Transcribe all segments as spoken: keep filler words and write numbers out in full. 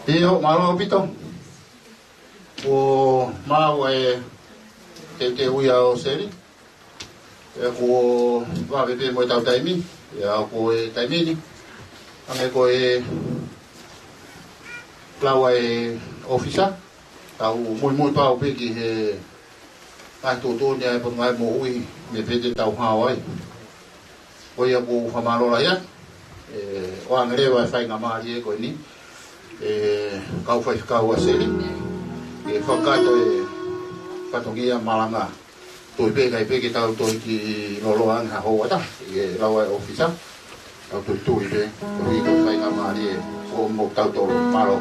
ʻIo, mālō ʻaupito. Kuo maʻu e teuteuʻi ʻa Seli. ʻIo, kuo vave pē mo ʻetau taimi. ʻIo, ko e taimi ni, hangē ko e lau ʻa e ʻōfisa, tau muimui pau pē ki he ngaahi tuʻutuʻuni ʻa e Potungāue Moʻui, mei fē te tau hao ai. Ko ia ʻoku ou fakamālō lahi atu, ʻe, ʻoange leva e faingamālie ko eni, ʻe, kau faifekau ʻa Seli, ke fakakakato e fatongia malanga. Tui pē, ʻikai pē ke tau toe kiʻi lōloa ange ha houa ʻe taha, ʻi he lau ʻa e ʻōfisa, tau tui tui pē, koeʻuhi ko e faingamālie ʻoku ʻomi mo tautolu, mālō.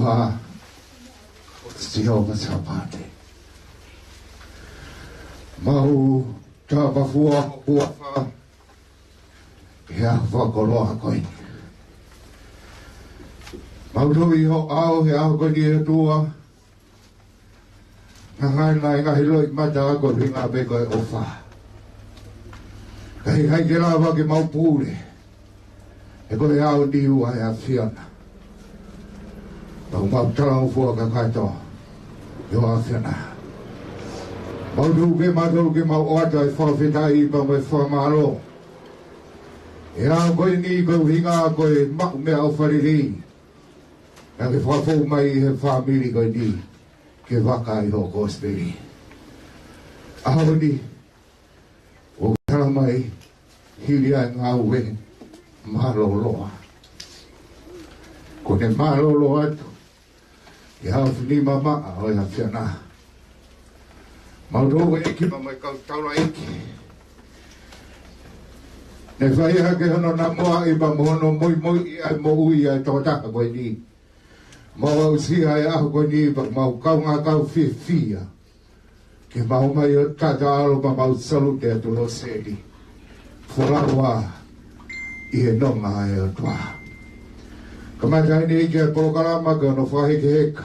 ʻOtua, Sihova Sāpaate. Mau tapafua, ʻofa, he ʻaho fakakoloa ko eni. Mau tui ʻi ho ʻao he ʻaho ko eni ʻe ʻOtua, naʻa ngai nai ngaahi loʻimata ko e ʻuhinga pē ko e ʻofa. Ka ʻikai ke lava ke mau pule, he ko e ʻaho ni ʻa e ʻAfiona. Mau mau talangofua kakato ʻi ho ʻAfiona. Mau tuku ke mau tuku ke mau ʻoatu ʻa e fakafetaʻi pea mo e fakamālō. He ʻaho ko eni ko e ʻuhinga ko e maʻu meʻaʻofa lelei naʻa ke fakafou mai he fāmili ko eni ke vaka ʻi hoʻo kosipeli. ʻAho ni, ʻoku tala mai, hili ʻa e ngāue mālōlō, kuo ne mālōlō atu ʻi he ʻaho fini mamaʻa ʻo e ʻAfiona. Mau tui ʻEiki pea mo e kau taulaʻeiki ne fai hake hono namuaʻi pea mo hono moimoiʻi ʻa e moʻui ʻa e tokotaha ko eni. Mau aʻusia ʻa e ʻaho ko eni pea mau kaungā kau fiefia ke mau mai ʻo tata ʻalu pea mau salute atu Loseli. Folau ā ʻi he nonga ʻa e ʻOtua. Kamata eni ʻEiki ʻa e polokalama ki hono fakahekeheka,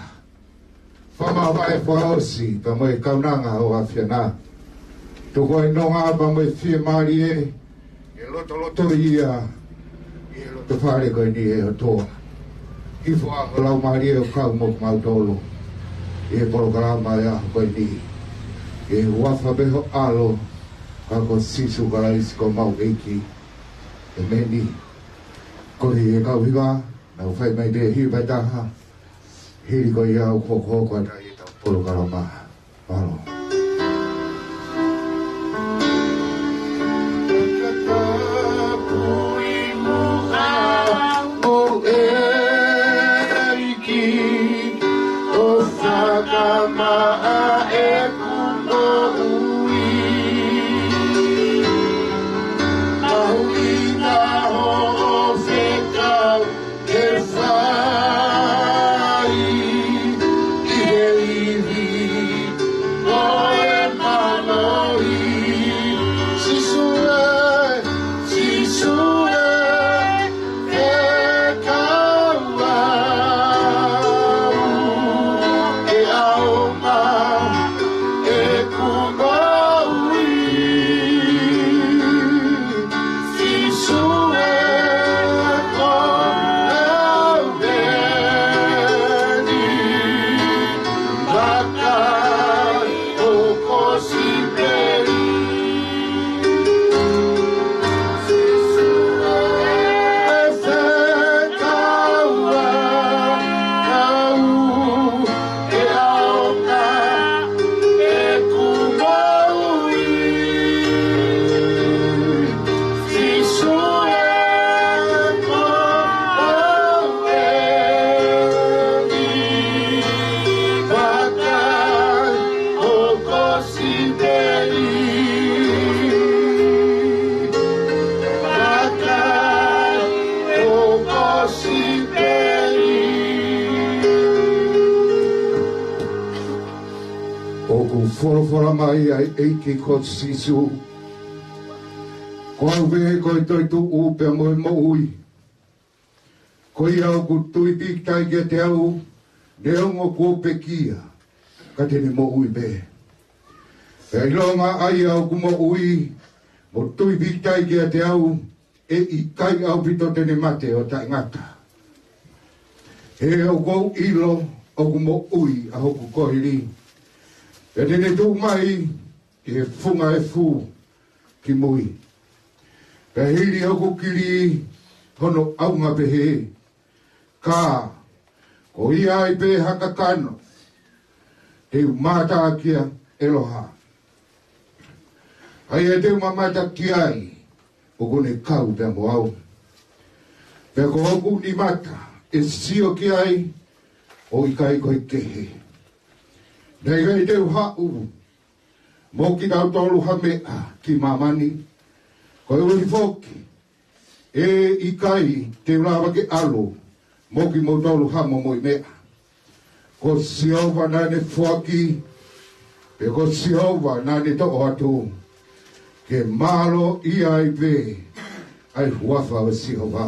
fakamāvae fakaʻosi pea mo e kaunanga ʻo e ʻAfiona. Tuku ʻa e nonga pea mo e fiemālie ke lotoloto ia ʻi he loto fale ko eni ʻe ʻOtua. Ifo ā ho Laumālie ʻo kau mo kimautolu ʻi he polokalama ʻo e ʻaho ko eni. ʻI he huafa pē ho ʻAlo, ka ko Sīsū Kalaisi ko homau ʻEiki. ʻEmeni. Ko e kau hiva, nau fai mai pē hiva ʻe taha, hili ko ia ʻoku hokohoko atu ai ʻetau polokalama. Mālō. Fakatapu ʻi muʻa ʻo e ʻEiki, ʻo fakamaʻa ʻeku moʻui. Mahuʻinga hoʻo fekau ke fai ʻi he ivi mo e mālohi. Sīsū ē, Sīsū ē, fekau au ke ʻaonga ʻeku moʻui. Sīsū ē, ko au eni, vakai hoʻo kosipeli. Sīsū ē, fekau au ke ʻaonga ʻeku moʻui. Sīsū ē, ko au eni, vakai hoʻo kosipeli. Vakai hoʻo kosipeli. ʻOku folofola mai ʻa e ʻEiki ko Sīsū, ko au pē ko e toetuʻu pea mo e moʻui. Ko ia ʻoku tui pīkitai kiate au, neongo kuo pekia, ka te ne moʻui pē. Pea ʻilonga ʻa ia ʻoku moʻui mo tui pīkitai kiate au, ʻe ʻikai ʻaupito te ne mate ʻo taʻengata. He ʻoku ou ʻilo ʻoku moʻui ʻa hoku koeli, pea te ne tuʻu mai ʻi he funga efu ki mui. Pea hili hoku kili hono ʻaunga pehē, ka ko ia ai pē ha kakano te u mātā kia, ʻEloha. ʻA ia te u mamata ki ai, ʻoku ne kau pea mo au. Pea ko hoku nimata ʻe sio ki ai, ʻo ʻikai ko e kehe. Naʻe ʻikai te u haʻu mo kitautolu ha meʻa ki māmani, koeʻuhi foki ʻe ʻikai te u lava ke ʻalu mo kimoutolu ha momoʻi meʻa. Ko Sihova naʻa ne foaki, pe ko Sihova naʻa ne toʻo atu, ke mālō ia ai pē ʻa e huafa ʻo Sihova.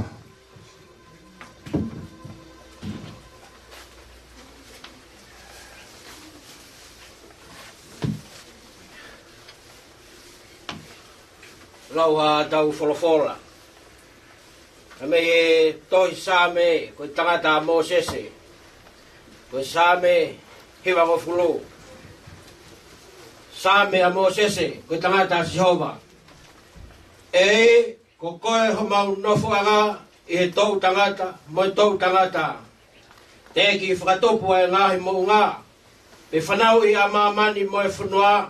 Lau ʻa e tau folofola. ʻA e meʻa ʻi he tohi Saame, ko e tangata ʻa Mōsese. Ko e Saame hivangofulu. Saame ʻa Mōsese, ko e tangata ʻa Sihova. ʻEiki, ko koe homau nofoʻanga ʻi he toʻutangata mo e toʻutangata. Teʻeki fakatupu ʻa e ngaahi moʻunga, pe fanauʻi ʻa māmani mo e fonua.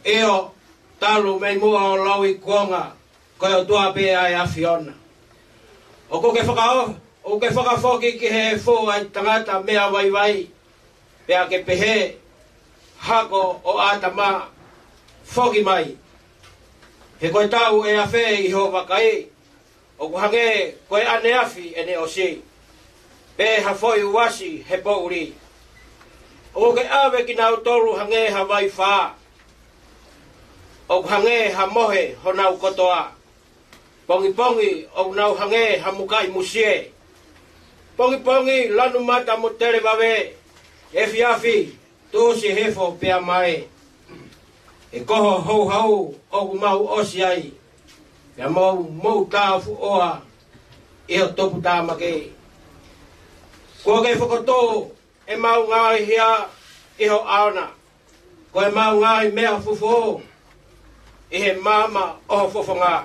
ʻIo, talu mei muʻa ʻo lauikuonga, ko e ʻOtua pē ʻa e ʻAfiona. ʻOku ke faka-, ʻoku ke fakafoki ki he efu ʻa e tangata meʻa vaivai, pea ke pehē, Hako ʻo ʻĀtama, foki mai. He ko e tau ʻe afe ʻi ho vakai, ʻoku hangē ko e ʻaneafi ʻene ʻosi, pe ha foʻi uasi he poʻuli. ʻOku ke ʻave kinautolu hangē ha vaifā, ʻoku hangē ha mohe honau kotoa. Pongipongi ʻoku nau hangē ha mukaʻi musie. Pongipongi lanu mata mo televave, efiafi tuʻusi hifo pea mae. ʻE ko ho houhau ʻoku mau ʻosi ai, pea mau mou tāfuʻoa ʻi ho tuputāmaki. Kuo ke fokotuʻu ʻemau ngaahi hia ʻi ho ʻao na, ko ʻemau ngaahi meʻa fufū ʻi he maama ʻo ho fofonga.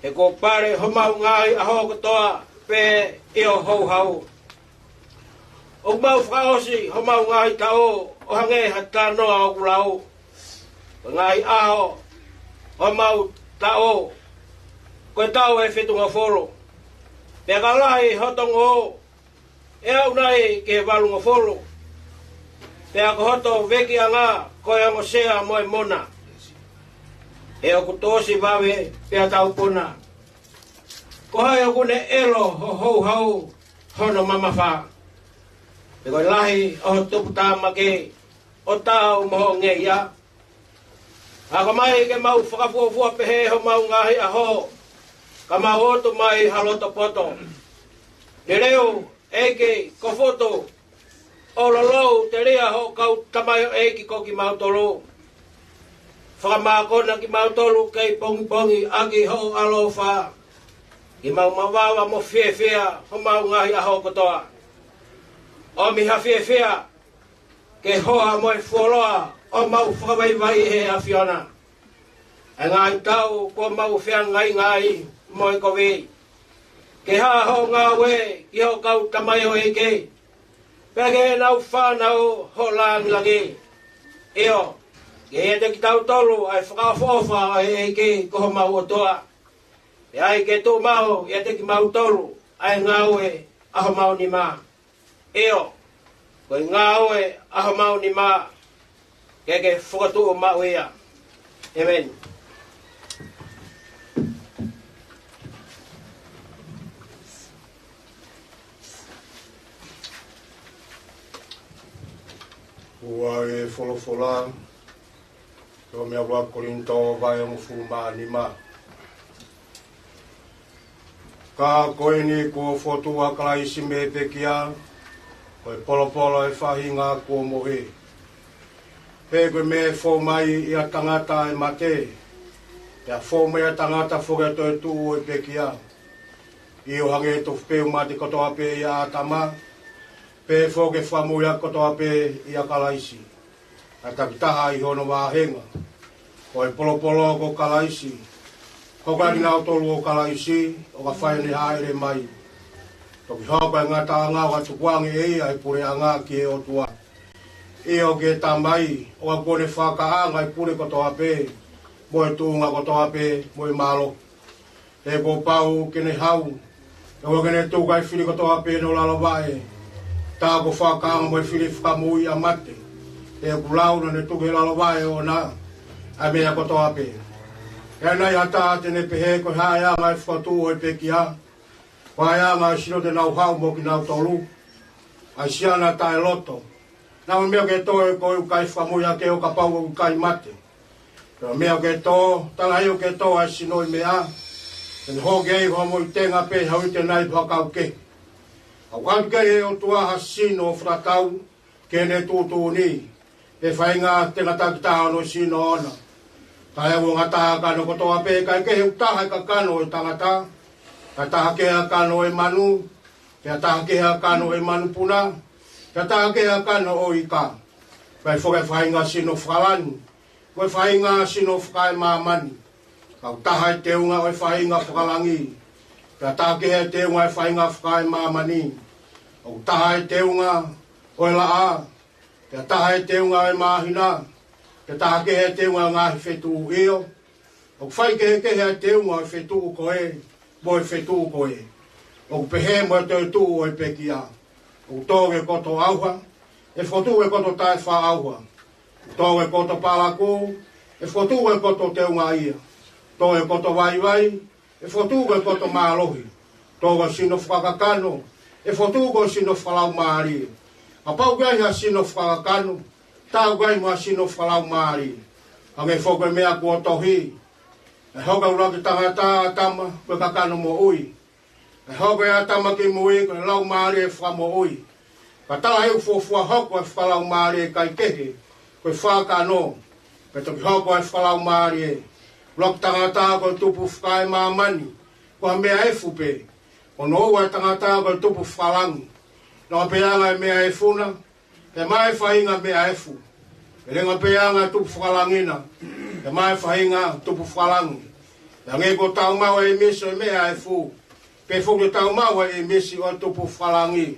He kuo pale homau ngaahi ʻaho kotoa pē ʻi ho houhau. ʻOku mau fakaʻosi homau ngaahi taʻu ʻo hangē ha talanoa ʻoku lau. Ko e ngaahi ʻaho homau taʻu, ko e taʻu ʻe fitungofulu. Pea ka lahi hoto ngō, ʻe aʻu nai ki he valungofulu? Pea ko hoto vekiʻanga ko e ongo sea mo e mona, ʻe ʻoku tuʻusi vave pea taupona. Ko hai ʻoku ne ʻelo ho houhau hono mamafa? Pe ko e lahi ʻo ho tuputāmaki ʻo taau mo hoʻo ngeia? Ako mai ke mau fakafuofua pehē homau ngaahi ʻaho, ka mau ʻoatu mai ha loto poto. Leleu, ʻEiki, ko Futu, ʻo lolou telia hoʻo kau tamaioʻeiki ko kimautolu. Fakamākona kimautolu kei pongipongi ʻaki hoʻo ʻaloʻofa, ke mau mavava mo fiefia homau ngaahi ʻaho kotoa. ʻOmi ha fiefia ke hoa mo e fuoloa ʻo mau fakavaivai ʻe he ʻAfiona ʻa e ngaahi taʻu kuo mau feangainga ai mo e kovi. Ke hā hoʻo ngāue ki hoʻo kau tamaioʻeiki, pea ki heʻenau fānau ho lāngilangi. ʻIo, ke ʻiate kitautolu ʻa e fakaʻofoʻofa ʻa e ʻEiki ko homau ʻOtua. Pea ʻai ke tuʻumaʻu ʻiate kimautolu ʻa e ngāue ʻa homau nima. ʻIo, ko e ngāue ʻa homau nima, ke ke fokotuʻu maʻu ia. ʻĒmeni. Ua e folofola, Ko e meʻa ua Kolinitō vahe hongofulu mā nima. Ka ko eni kuo fokotuʻu ʻa Kalaisi mei he pekia, ko e polopolo ʻo e faʻahinga kuo mohe. He ko e meʻa ʻe fou mai ʻi he tangata ʻa e mate, pea fou mai ʻa e tangata foki ʻa e toetuʻu ʻo e pekia. ʻIo, hangē tofu pē ʻoku mate kotoa pē ʻia ʻĀtama, pehē foki ʻe fakamoʻui ʻaki kotoa pē ʻia Kalaisi. ʻA e takitaha ʻi hono vāhenga, ko e polopolo ko Kalaisi. Hoko ʻa kinautolu ʻo Kalaisi, ʻo ka fai ʻene hāʻele mai, toki hoko ʻa e ngataʻanga ʻo ka tukuange ʻe ia ʻa e puleʻanga ki he ʻOtua, ʻio ki he Tamai, ʻo ka kuo ne fakahā ʻa e pule kotoa pē, mo e tuʻunga kotoa pē, mo e mālohi. He kuo pau ke ne hau, he ʻoua ke ne tuku ʻa e fili kotoa pē ʻi hono lalo vaʻe. Tā kuo fakahā mo e fili fakamoʻui ʻa mate, he kuo lau naʻa ne tuku ʻi he lalo vaʻe ʻoʻona ʻa e meʻa kotoa pē. He naʻe ʻi ai ha taha te ne pehē ko e hā ʻa e anga ʻo e fokotuʻu ʻo e pekia, ko e hā ʻa e anga ʻo e sino te nau haʻu mo kinautolu? ʻa e siana taʻeloto. Naʻa mo e meʻa ʻoku ke tō ʻe koe ʻoku ʻikai fakamui ʻa e ʻoku kapau ʻoku ʻikai mate. Pea mo e meʻa ʻoku ke tō, talaʻehai ʻoku ke tō ʻa e sino ʻi meʻa, ʻe ne hoko ai hoʻo moʻui tenga pē, haʻu ʻi he tenga ʻi he fakakaukau kehe. ʻOku ʻatu ki he ʻOtua ha sino ʻo fakatau ki heʻene tuʻutuʻuni. ʻE faʻahinga tenga takitaha hono sino ʻoʻona. Taʻe ua ngata ʻa e kakano kotoa pē, kae kehe ʻoku taha ʻa e kakano ʻo e tangata, kae taha kehe ʻa e kakano ʻo e manu, pea taha kehe ʻa e kakano ʻo e manupuna, pea taha kehe ʻa e kakano ʻo e ika. Pea ʻi he foʻi faʻahinga sino fakalangi, mo e faʻahinga sino fakaemāmani. Ka ʻoku taha ʻa e teunga ʻo e faʻahinga fakalangi, pea taha kehe ʻa e teunga ʻo e faʻahinga fakaemāmani. ʻOku taha ʻa e teunga ʻo e laʻā, pea taha ʻa e teunga ʻo e māhina, pea taha kehe ʻa e teunga ʻo e ngaahi fetuʻu. ʻIo, ʻoku faikehekehe ʻa e teunga ʻo e fetuʻu ko ē mo e fetuʻu ko ē. ʻOku pehē mo e toetuʻu ʻo e pekia. ʻOku tō ki he koto ʻauha, ʻe fokotuʻu ki he koto taʻefaʻaʻauha. ʻOku tō ki he koto palakū, ʻe fokotuʻu ki he koto teungaʻia. Tō ki he koto vaivai, ʻe fokotuʻu ki he koto mālohi. Tō ki he sino fakakakano, ʻe fokotuʻu ki he sino fakalaumālie. Kapau ʻoku ʻi ai ha sino fakakakano, tā ʻoku ʻi ai mo ha sino fakalaumālie. Hangē foki ko e meʻa kuo tohi: ʻE hoko ʻa e ʻuluaki tangata, ʻa ʻĀtama, ko e kakano moʻui. ʻE hoko ʻa ʻĀtama ki mui, ko e laumālie fakamoʻui. Ka talaʻehai ʻoku fuofua hoko ʻa e fakalaumālie kae kehe, ko e fakakakano, pea toki hoko ʻa e fakalaumālie. ʻUluaki tangata ko e tupu fakaemāmani, ko ha meʻa efu pē. Ko hono ua ʻa e tangata ko e tupu fakalangi. Langa pē ʻa e anga ʻo e meʻa efu na, pea maʻu e faʻahinga meʻa efu. Pea langa pē ʻa e anga ʻo e tupu fakalangi na, pea maʻu e faʻahinga tupu fakalangi. Pea hangē kuo tau maʻu ʻa e ʻīmisi ʻo e meʻa efu, pehē foki kuo tau maʻu ʻa e ʻīmisi ʻo e tupu fakalangi.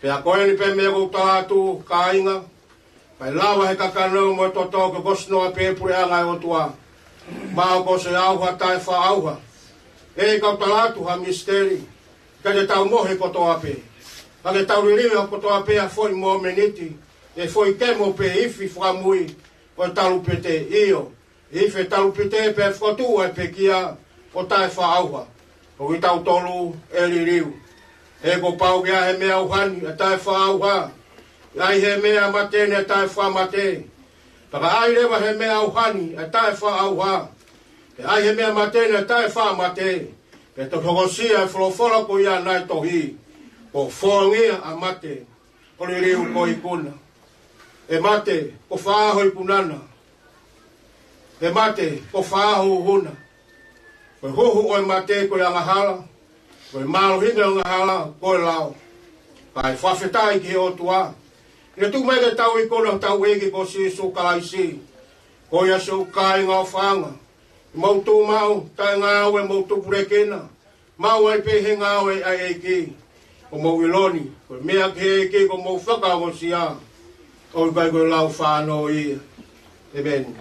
Pea ko eni pē meʻa ʻoku ou tala atu, kāinga, ʻikai lava ʻe he kakano mo e toto ke kosi noa pē ʻa e puleʻanga ʻo e ʻOtua. Mahalo kuo ʻosi ʻauha taʻefaʻaʻauha. ʻE kau tala atu ha misiteli, ʻikai te tau mohe kotoa pē. Ka ke tau liliu kotoa pē ʻa e foʻi mōmeniti, ʻa e foʻi kemo pe ifi fakamui ʻo e talupite. ʻIo, ifi e talupite pea fokotuʻu ʻa e pekia ʻo taʻefaʻaʻauha. Ko kitautolu ʻe liliu. He kuo pau ke ʻi ai ʻi he meʻa ʻauha ni ʻa e taʻefaʻaʻauha, ʻi ai ʻi he meʻa mate ni ʻa e taʻefaʻamate. Pea ka ʻi ai leva ʻi he meʻa ʻauha ni ʻa e taʻefaʻaʻauha, pea ʻi ai ʻi he meʻa mate ni ʻa e taʻefaʻamate, pea toki hokosia ʻa e folofola ko ia naʻe tohi: Kuo fōngia ʻa mate, ʻo liliu ko e ikuna. ʻE mate, ko fē ho ikuna na? ʻE mate, ko fē ho huhu na? Ko e huhu ʻo e mate ko e angahala, ko e mālohinga ʻo e angahala ko e lao. Kae fakafetaʻi ki he ʻOtua, ʻi heʻene tuku mai ke tau ikuna hotau ʻEiki ko Sīsū Kalaisi. Ko ia, siʻoku kāinga ʻofaʻanga, ʻi hoʻomou tuʻu maʻu taʻengāue, hoʻomou tupulekina, maʻu ai pē ʻi he ngāue ʻa e ʻEiki. Ko hoʻomou ʻilo ni, ko e meʻa ki he ʻEiki kuo mou fakaongosia, ʻoku ʻikai ko e lau fānau ia. ʻEmeni.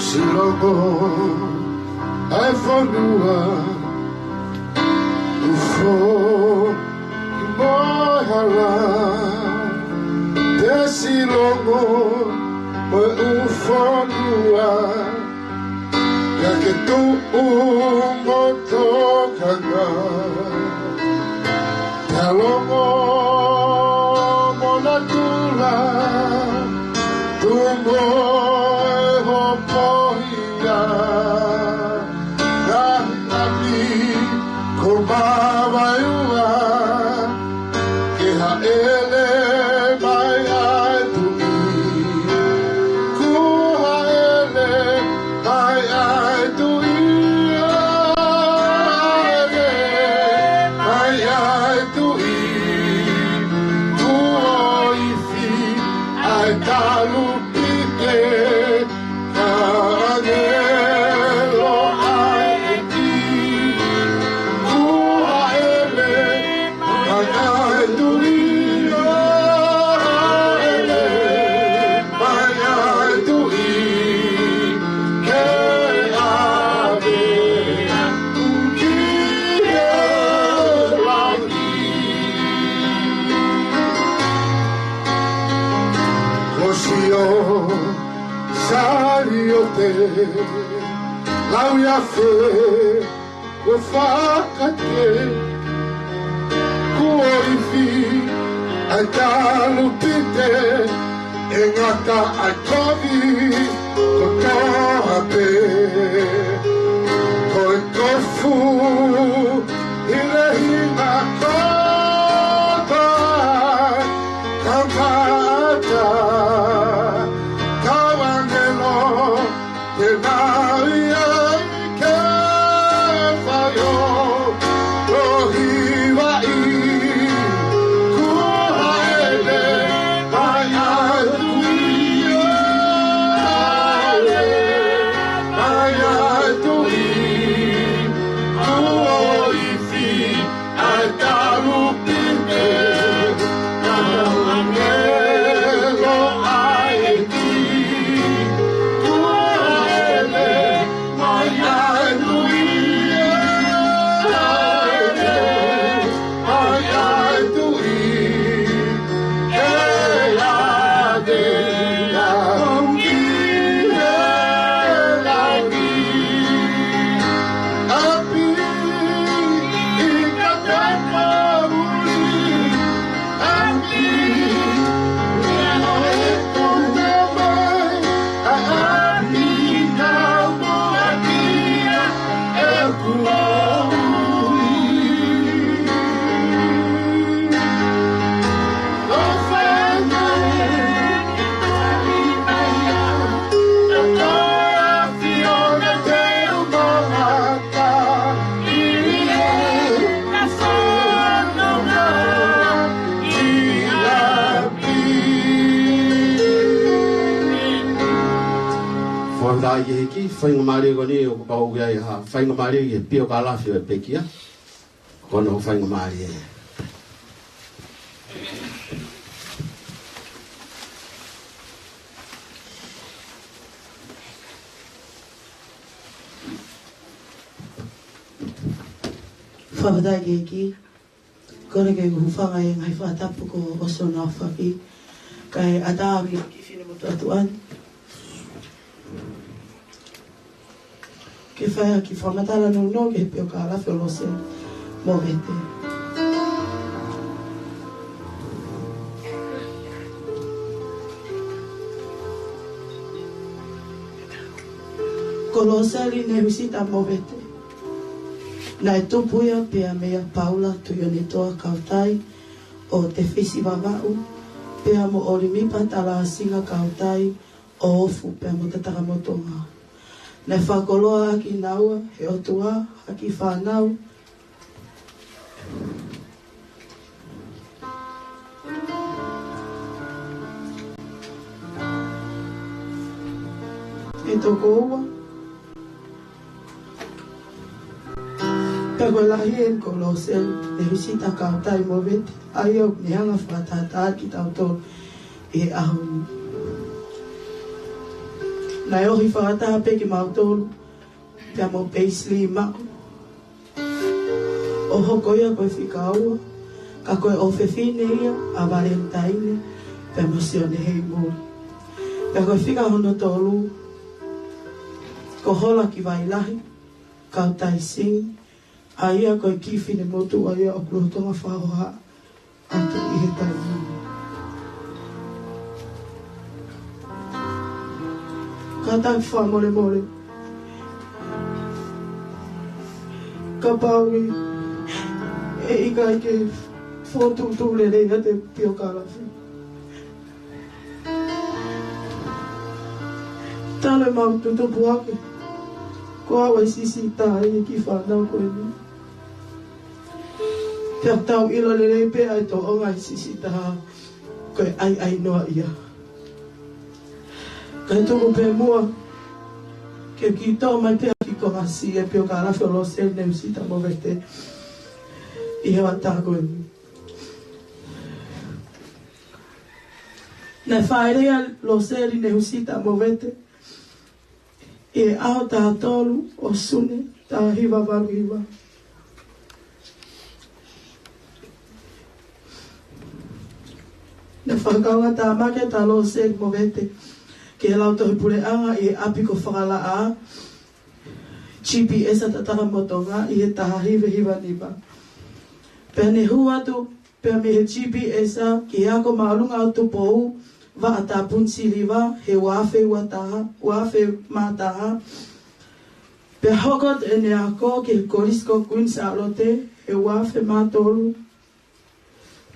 Silongo ʻa e fonua, ʻufoʻi mo e hala, te silongo mo e ʻū fonua, pea ke tuʻu mo tokanga. Te longo mo natula, tuʻu mo e hopohia. Ngaahi ʻapi ko Mavaiua, ke hāʻele mai ʻa e Tuʻi. Kuo hāʻele mai ʻa e Tuʻi, hāʻele mai ʻa e Tuʻi. Kuo ifi ʻa e talupite, ka ʻāngelo ʻa e ʻEiki, kuo hāʻele mai ʻa e Tuʻi, hāʻele mai ʻa e Tuʻi, ke ʻave ki he langi. Sio, Saliote, lau ia fe, ʻo fakate, kuo ifi ʻa e talupite, ʻe ngata ʻa e kovi kotoa pē. Ko e kofu, ʻi he hingoa ko e kamata, kau ʻāngelo, te nau ʻi ai ke fai ʻo hivaʻi, kuo haʻele mai ʻa e Tuʻi, haʻele mai ʻa e Tuʻi, kuo ifi ʻa e talupite, kau ʻāngelo ʻa e ʻEiki, kuo haʻele mai ʻa e Tuʻi, haʻele mai ʻa e Tuʻi, ʻe ʻave ia ki he langi. ʻApi ʻi ka ka ka uli, ʻapi ʻi he kona mai, ʻapi ka mua kia e kulo uli. ʻO fai mai, ʻo fai mai ia, ʻo fai Fakafetaʻi ki he ʻEiki, faingamālie ko eni ʻoku kau ki ai ha faingamālie ki he piokalafi ʻo e pekia. Ko hono faingamālie. Fakafetaʻi ki he ʻEiki, kole ke u hūfanga he ngaahi fakatapu kuo ʻosi hono aofaki, kae ʻatā au ki he kiʻi finemotuʻa tuʻa ni ke fai ha kiʻi fakamatala nounou ki he piokalafi ʻo Loseli Movete. Ko Loseli Nehusita Movete, naʻe tupu ia pea meia Paula Tuʻionetoa Kautai ʻo Tefisi Vavaʻu, pea mo ʻOlimipa Talasinga Kautai ʻo Ofu, pea mo Tatakamotonga. Naʻe fakakoloa ʻaki kinaua ʻe he ʻOtua ha kiʻi fānau ʻe toko ua. Pea ko e lahi ʻeni ko Loseli Nehusita Kautai Movete, ʻa ia ʻoku ne hanga ʻo fakatātā kitautolu ʻi he ʻaho ni. Naʻe ohi fakataha pē kimautolu pea mo Paisley Maʻu, ʻo hoko ia ko e fika ua, ka ko e ʻofefine ia ʻa Valentine pea mo Sione Heimuli. Pea ko e fika hono tolu ko Hola Kivailahi Kautai Singh, ʻa ia ko e kiʻi finemotuʻa ia ʻoku lolotonga fakahohaʻa atu ʻi he taimi ni. Kātaki fakamolemole kapau ʻe ʻikai ke fokotuʻutuʻu lelei ʻa e piokalafi. Talu ʻemau tutupu hake, ko au ʻa e sisitā ʻi he kiʻi fānau ko eni. Pea tau ʻilo lelei pē ʻa e tōʻonga ʻa e sisitā, ko e ʻaiʻainoa ia. Kae tuku pē muʻa ke u kiʻi toʻo mai pē ha kiʻi konga siʻi ʻa e piokalafi ʻo Loseli Nehusita Movete ʻi he hoʻatā ko eni. Naʻe fāʻeleʻi ʻa Loseli Nehusita Movete ʻi he ʻaho taha tolu ʻo Sune, taha hiva valu hiva. Naʻe Fakakaungātāmaki atu ʻa Loseli Movete ki he Lautohi Puleʻanga ʻi he ʻapi ko Fakalaʻā, G P S ʻa Tatakamotonga ʻi he taha hiva hiva nima. Pea ne hū atu pea mei he G P S ki he ako māʻolunga ʻo Tupou, Vaʻa Tapu ni Siliva, he ua afe ua taha, ua afe mā taha. Pea hoko atu ʻene ako ki he Kolisi ko Kuini Sālote, he ua afe mā tolu.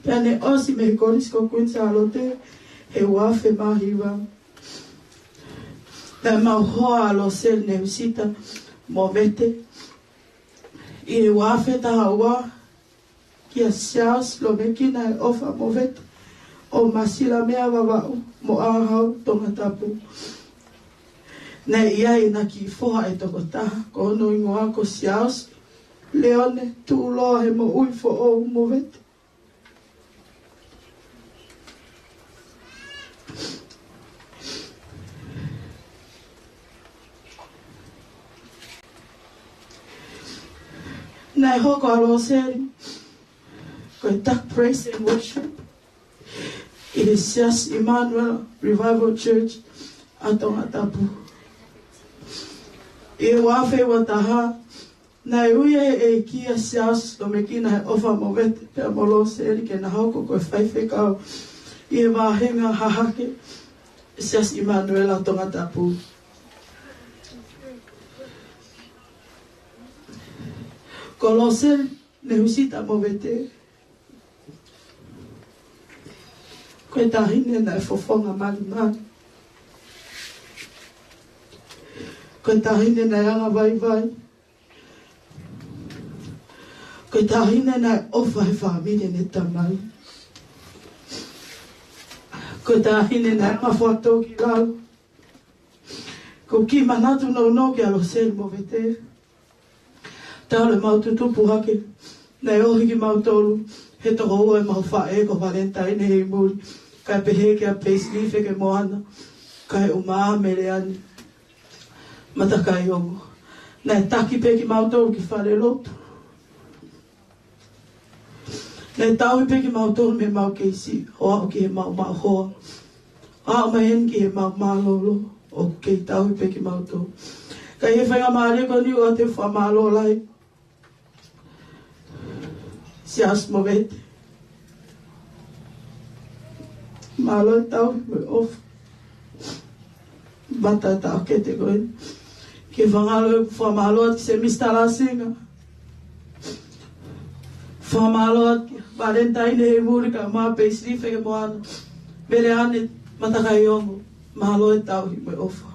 Pea ne ʻosi mei he Kolisi ko Kuini Sālote, he ua afe mā hiva. Pea mau hoa ʻa Loseli Nehusita Movete ʻi he ua afe taha ua, kia Siaosi Lomekina ʻe ʻOfa Movete ʻo Masilamea, Vavaʻu mo ʻAhau, Tongatapu. Naʻe ʻi ai ʻena kiʻi foha ʻe toko taha, ko hono hingoa ko Siaosi Leone Tuʻuloa he moʻui foʻou Movete. Naʻe hoko ʻa Loseli ko e taki praise and worship ʻi he Siasi Emmanuel Revival Church ʻa Tongatapu ʻi he ua afe ua taha. Naʻe ui ʻe he ʻEiki ʻa Siaosi Lomekina ʻe ʻOfa Movete pea mo Loseli ke na hoko ko e faifekau ʻi he vāhenga hahake Siasi Emmanuel ʻa Tongatapu. Ko Loseli Nehusita Movete, ko e taʻahine naʻe fofonga malimali. Ko e taʻahine naʻe anga vaivai. Ko e taʻahine naʻe ʻofa he fāmili ʻene tamai. Ko e taʻahine naʻe anga faʻa tō ki lalo. ʻOku ou kiʻi manatu nounou kia Loseli Movete. Talu ʻemau tutupu hake, naʻe ohi kimautolu he toko ua ʻemau faʻē, ko Valentine Heimuli, kae pehē kia Paisley Fekemoana, kae ʻumaʻā Meleane Matakaiongo. Naʻe taki pē kimautolu ki falelotu. Naʻe tauhi pē kimautolu mei heʻemau kei siʻi ʻo aʻu ki heʻemau maʻu hoa. Aʻu mai eni ki heʻemau mālōlō, ʻoku kei tauhi pē kimautolu. Ka ʻi he faingamālie ko eni ʻoku ou ʻoatu e fakamālō lahi, Siaosi Movete. Mālō e tauhi mo e ʻofa. Mata taʻokete ko ē. Ke fakangalo e fakamālō atu ki Semisi Talasinga. Fakamālō atu ki Valentine Heimuli kae ʻumaʻā Paisley Fekemoana. Meleane Matakaiongo. Mālō e tauhi mo e ʻofa.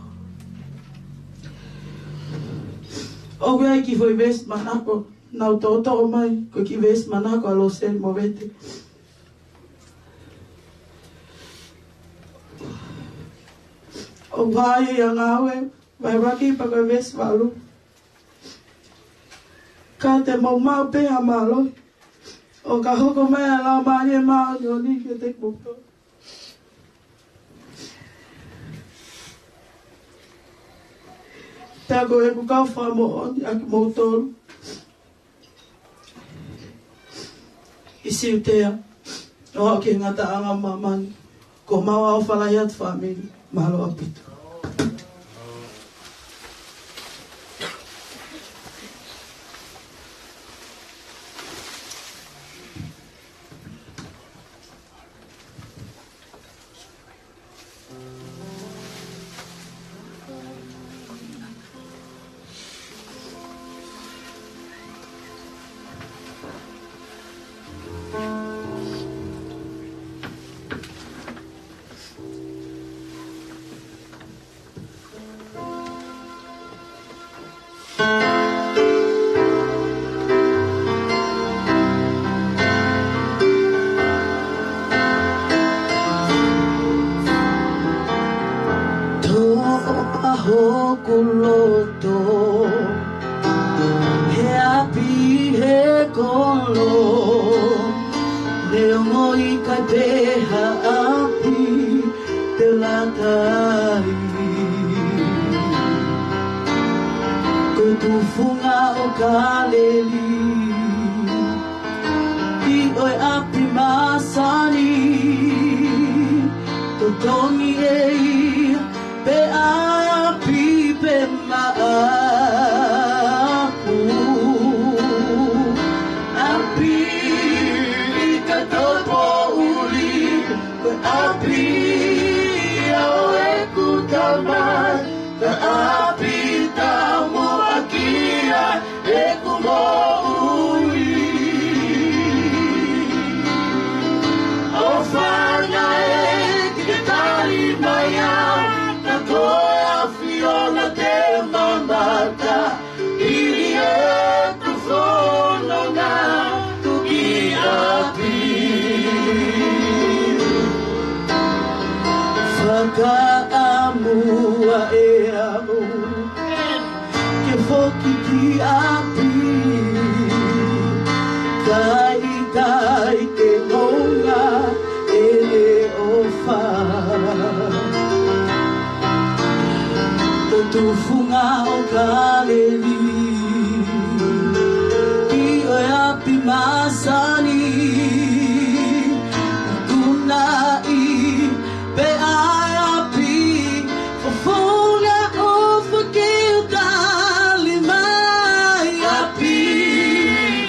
ʻOku ʻi ai e kiʻi foʻi veesi manako naʻa ku toʻotoʻo mai, ko e kiʻi veesi manako ʻa Loseli Movete. ʻOku ʻi he Ngāue vahe ʻuluaki pea ko e veesi valu. Ka te mou maʻu pē ha mālohi, ʻo ka hoko mai ʻa e Laumālie Māʻoniʻoni kiate kimoutolu. Pea ko ʻeku kau fakamoʻoni ʻa kimoutolu ʻi Siutea, ʻo aʻu ki he ngataʻanga ʻo māmani. Ko homau ʻofa lahi atu fāmili, mālō ʻaupito. Toʻa hoku loto, he ʻapi he kolo, neongo ʻikai pē ha ʻapi te lata ai. Ko e tufunga ʻo Kāleli, ʻi ʻo e ʻapi masani. Toni ē, pe ʻapi pe maʻaku. ʻApi ʻikai toe poʻuli, ko e ʻapi ia ʻo ʻeku Tamai, ko e ʻapi taumuʻa ki ai ʻeku moʻui. ʻOfa ange ke ke tali mai au, ka ko e ʻAfiona te u mamata, hili ʻeku fononga tuki ʻapi. Fakaʻamu ʻa e au ke foki ki ʻapi, ka ʻikai ke ngounga ʻene ʻofa. Ko e tufunga ʻo Kaleli, ʻi he ʻapi masani, kunaʻi pē ʻa e ʻapi, fofonga ʻofa ke u tali mai. ʻApi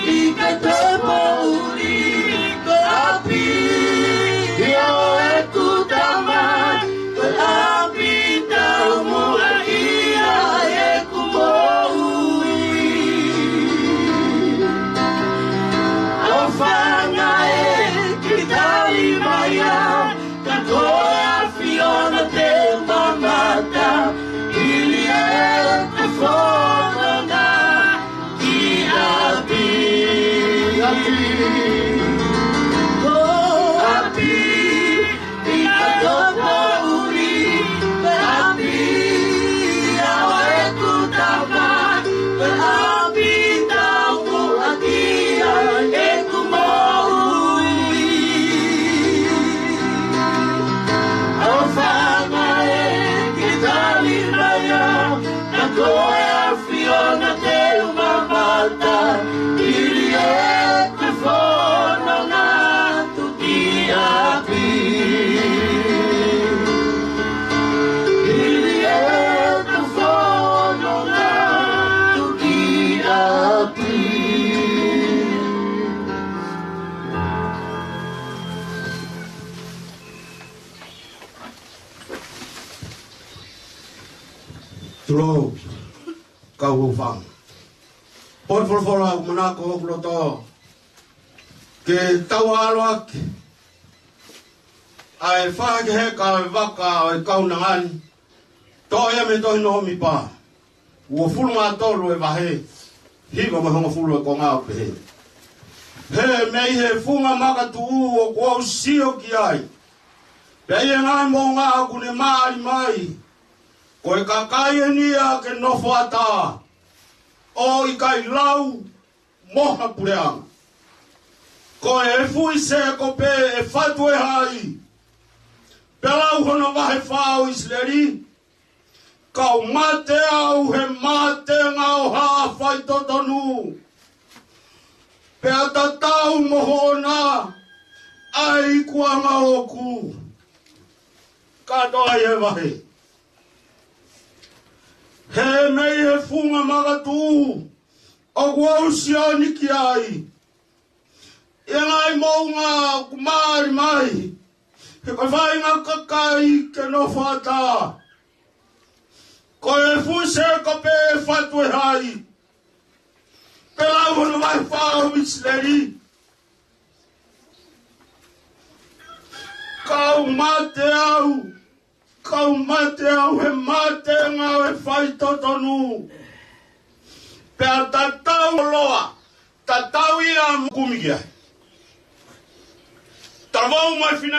ʻikai toe poʻuli, ko e ʻapi ia ʻo ʻeku Tamai, ko e ʻapi taumuʻa ia ʻeku moʻui. ʻOfa ange ke ke tali mai au, ka ko e ʻAfiona te u mamata, hili ʻeku fononga ki ʻapi. ʻApi. Ko e ʻapi ʻikai toe poʻuli, ko e ʻapi ia ʻo ʻeku Tamai, ko e ʻapi taumuʻa ki ai ʻeku moʻui. ʻOfa ange ke ke tali mai au, ka ko e ʻAfiona te u mamata, hili ʻeku fononga tuki ʻapi. Hili ʻeku fononga tuki ʻapi. Tulou, kau hūfanga. Potu folofola ʻoku manako hoku loto ke tau ʻalu ʻaki ʻa e fakaheka ʻo e vaka ʻo e kaunanga ni, toʻo ia mei he tohi Nōmipa, uofulu mā tolu e vahe, hiva mo e hongofulu e konga ʻo pehē: He mei he funga makatuʻu ʻoku ou sio ki ai, pea ʻi he ngaahi moʻunga ʻoku ne maʻali mai, ko e kakai eni ia ke nofo ʻatā, ʻo ʻikai lau mo ha puleʻanga. Ko e efu ʻi Sēkope ʻe fatu ʻe hai, pea lau hono vahe fā ʻo ʻIsileli? Ka u mate au he matenga ʻo ha faitotonu, pea tatau mo hoʻona ʻa e ikuʻanga ʻoku. Kātoa e vahe. He mei he funga makatuʻu ʻoku ou sio ni ki ai, ʻi he ngaahi moʻunga ʻoku maʻali mai, he ko e faʻahinga kakai ke nofo ʻatā. Ko e efu ʻi Sēkope ʻe fatu ʻe hai, pea lau hono vahe fā ʻo ʻIsileli? Ka u mate au, ka u mate au he matenga ʻo e faitotonu, pea tatau loa, tatau ia mo e kumi ki ai. Talavou mo e finemui